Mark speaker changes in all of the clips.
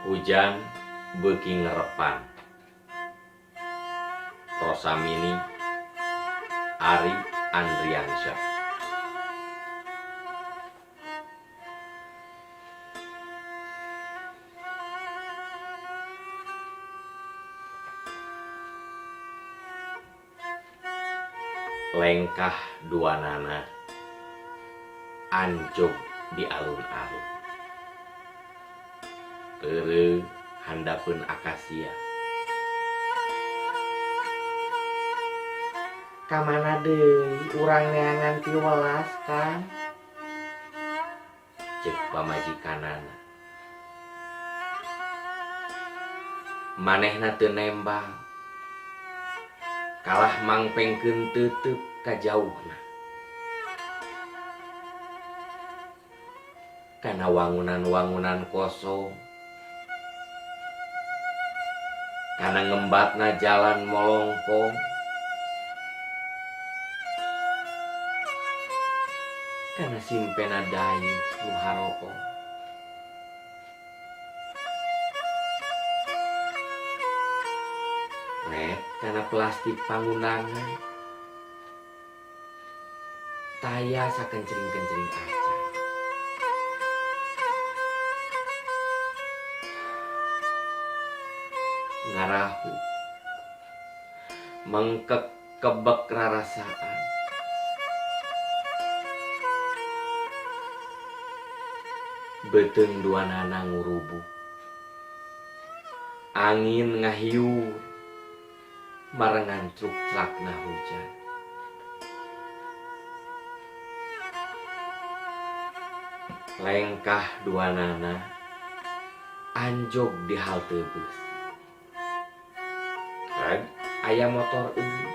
Speaker 1: Hujan beuki ngerepan. Rosamini Ari Andriansyah. Lengkah duanana anjog di alun-alun. Teureuh handapeun akasia.
Speaker 2: Kamana deui urang neangan piwelas, Kang?
Speaker 1: Ceuk pamajikanana. Manehna teu nembal. Kalah mangpengkeun teuteup ka jauhna. Kana wangunan-wangunan kosong. Kana ngembatna jalan molongpong. Kana simpena dayeuh nu haroong. Ret kana plastik pangundangan. Taya sakencring-kencring acan. Ngarahu. Mengkek kebek rarasaan. Beuteung duanana ngurubuk. Angin ngahiur marengan truk-trakna hujan. Lengkah duanana anjog di halte bus. Reg aya motor euy.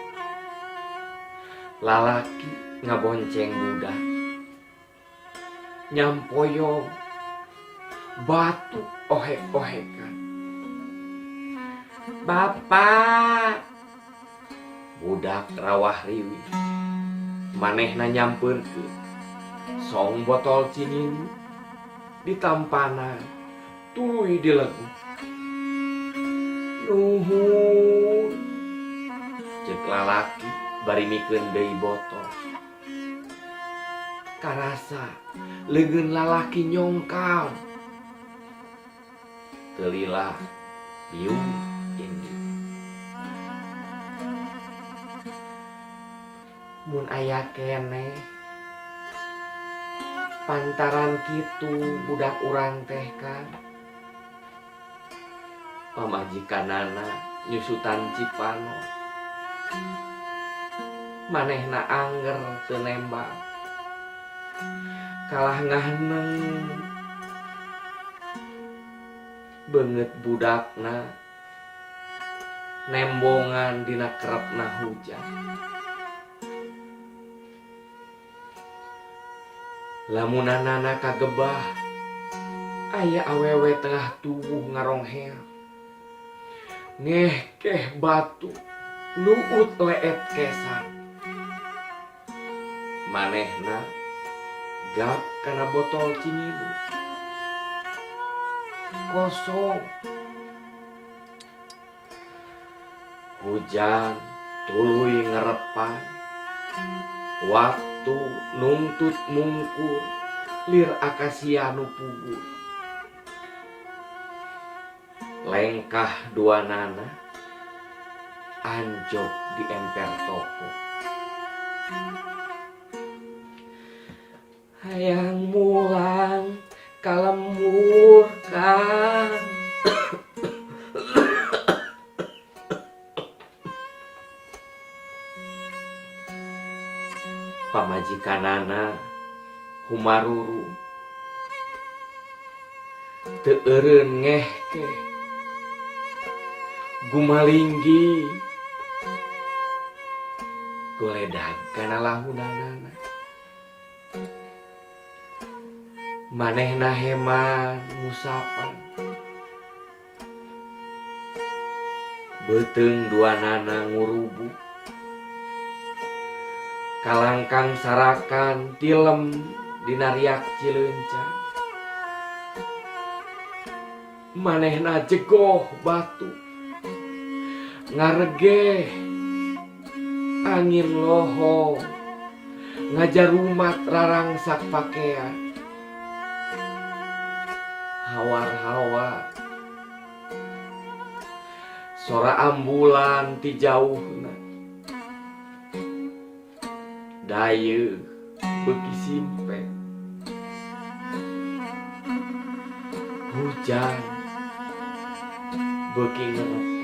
Speaker 1: Lalaki ngabonceng budak. Nyampoyong batu ohek-ohekan. Bapak! Budak rawah riwih. Manehna nyampeurkeun. Song botol cingin ditampanan tuluy dileguk. Nuhun! Ceuk lalaki bari mikeun deui botol. Karasa leungeun lalaki nyongkam. Teu lila biung indi.
Speaker 2: Mun aya keneh pantaran kitu budak urang teh Kang.
Speaker 1: Pamajikanana nyusutan Cipanon. Manehna angger teu nembang. Kalah ngahneng. Beungeut budakna nembongan dina kerepna hujan. Lamunanana kagebah aya awewe tengah tubuh ngaronghea. Ngehkeh batu luut leet kesan. Manehna gap kana botol cininu. Kosong. Hujan tuluy ngerepan. Waktu nungtut mungkur lir akasia nu pugur. Lengkah duanana anjog di emper toko.
Speaker 2: Hayang mulang ka lembur Kang.
Speaker 1: Pamajikanana humaruru. Teu eureun ngehkeh. Gumalinggi. Goledag kana lahunanana. Manehna heman ngusapan. Beuteung duanana ngurubuk. Kalangkang sarakan tilem dina riak Cileunca. Manehna jegoh batu. Ngaregeh angin lohong ngajarumat rarangsak pakean. Hawar-hawar sora ambulan ti jauhna. Dayeuh beuki simpek. Hujan beuki ngerep.